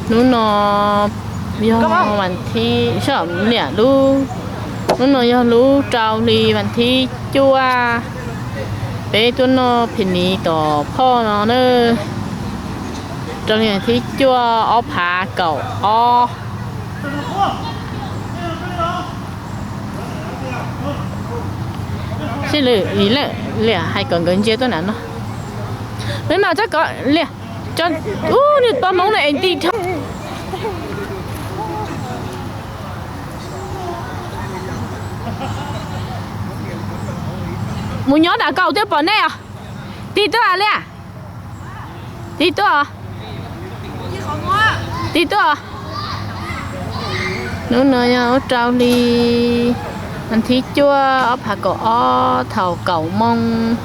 Hnub no yog vas thib, sab niam lub, hnub no yog lub rau hli vas thib cuaj, peb tuaj noj phi niv tom phoj no na. Rau hli vas thib cuaj ob phav kaum ob. Sib lwm liam hais kom nkawd ntsia tuaj na no. Peb mas txog kom liam, ub, nws pog Hmoob no es nti dhau. Mus nyob nram kaus twb pom nej os. Tig tuaj liam. Tig tuaj. Tig tuaj. Hnub no yog ub rau hli vas thib cuaj ob phav kaum ob thaum kaum moos,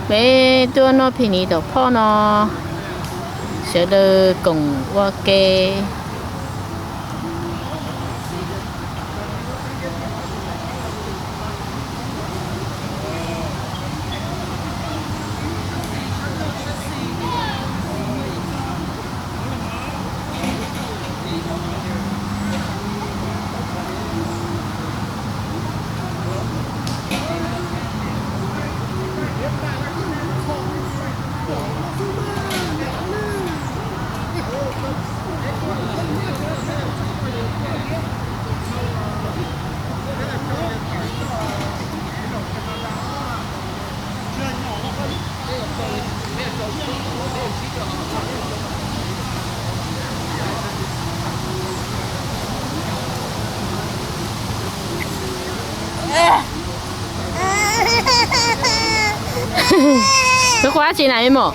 peb tuaj noj phi niv tom phoj no, sawv daws koom ua ke. Koj quaj dab tsi na me muam?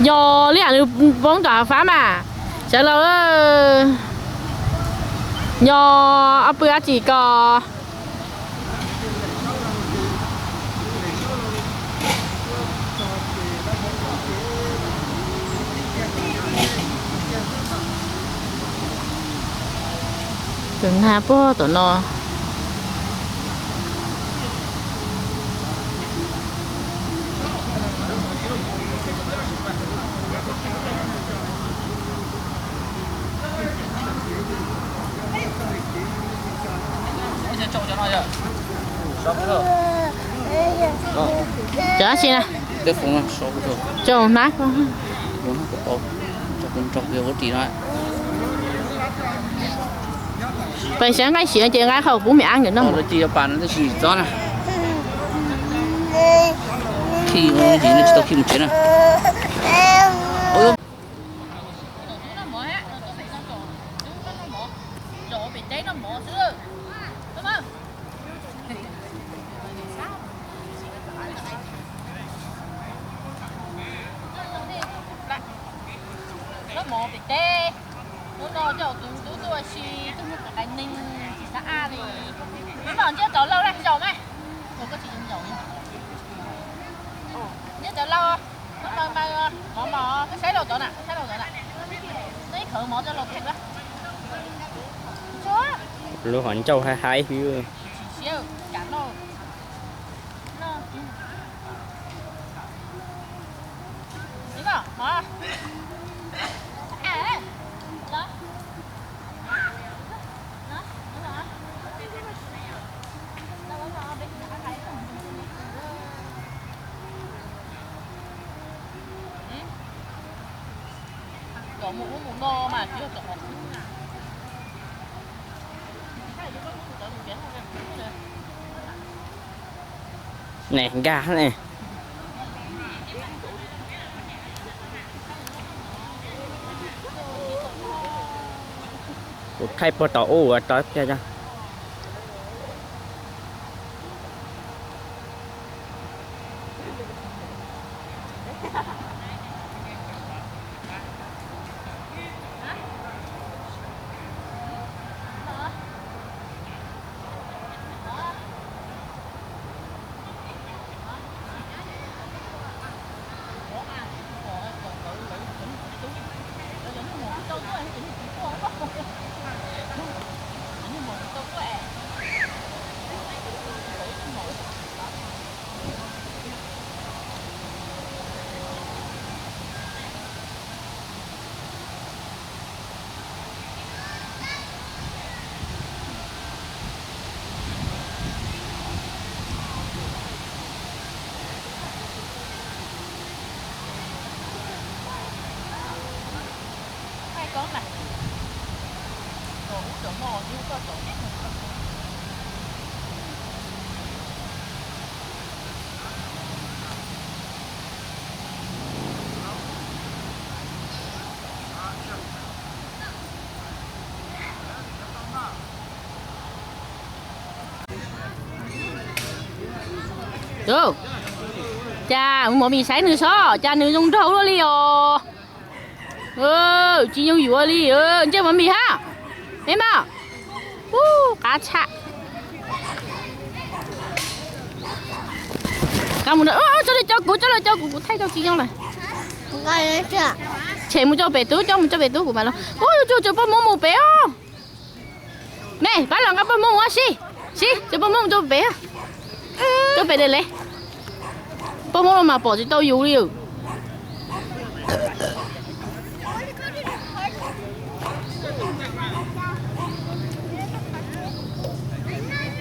Yog li yam nws poob tom hav fab mas, sawv los, yog ob pw dab tsi ko. Tus nag puag tom no. Cov dab tsi na? Cov hnab. Pais saib nqaij siav ces nqaij qhaum pub me ab nkawd noj. Lawv mov pem teb, hnub no coj tus tub tuaj ua si, twb muab kuv qaiv neeg tsis xav aj li. Neb mom ntiab tau lauj laj zaum mas, ua koj tsis zaum. Ntiab tau lauj, mov mov, koj saib lauj tod na, koj saib lauj tod na. Neb ib khawv mov coj los kheej lawm. Lub hov ncauj haib haib xwb. Tsis siab, kam noj. Kom mus ub mus no mas tsis yog kom qhov khwb na. Nkag ne. Kuv thaij puag tom ub ua tau kiag. Cas mus mov mis saib nws sob, cas nws zoo nraug luaj li os. Tsis zoo yuav li, ntsej mov mis hab. Me mas, qab tshaj. Coj los coj kuv, coj los coj kuv, kuv thaij rau tsis zoo lawm. Tshem mus rau pem tub, coj mus rau pem tub kuv mam los. Ua tsuag tsuag poj Hmoob mus pem os. Me, pab los nqa poj Hmoob ua si, si, tsuag poj Hmoob mus rau pem. Rau pem le le. Poj Hmoob los mas pom tsis tau yus li.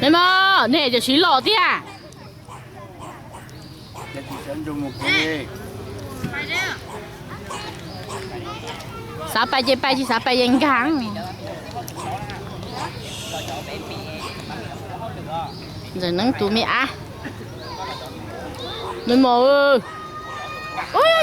Me mog, nej cov siv los tiag. Xav pais ces pais, tsis xav pais ces nkag. Ntxawm Neeb tus me ab. Me mos, ua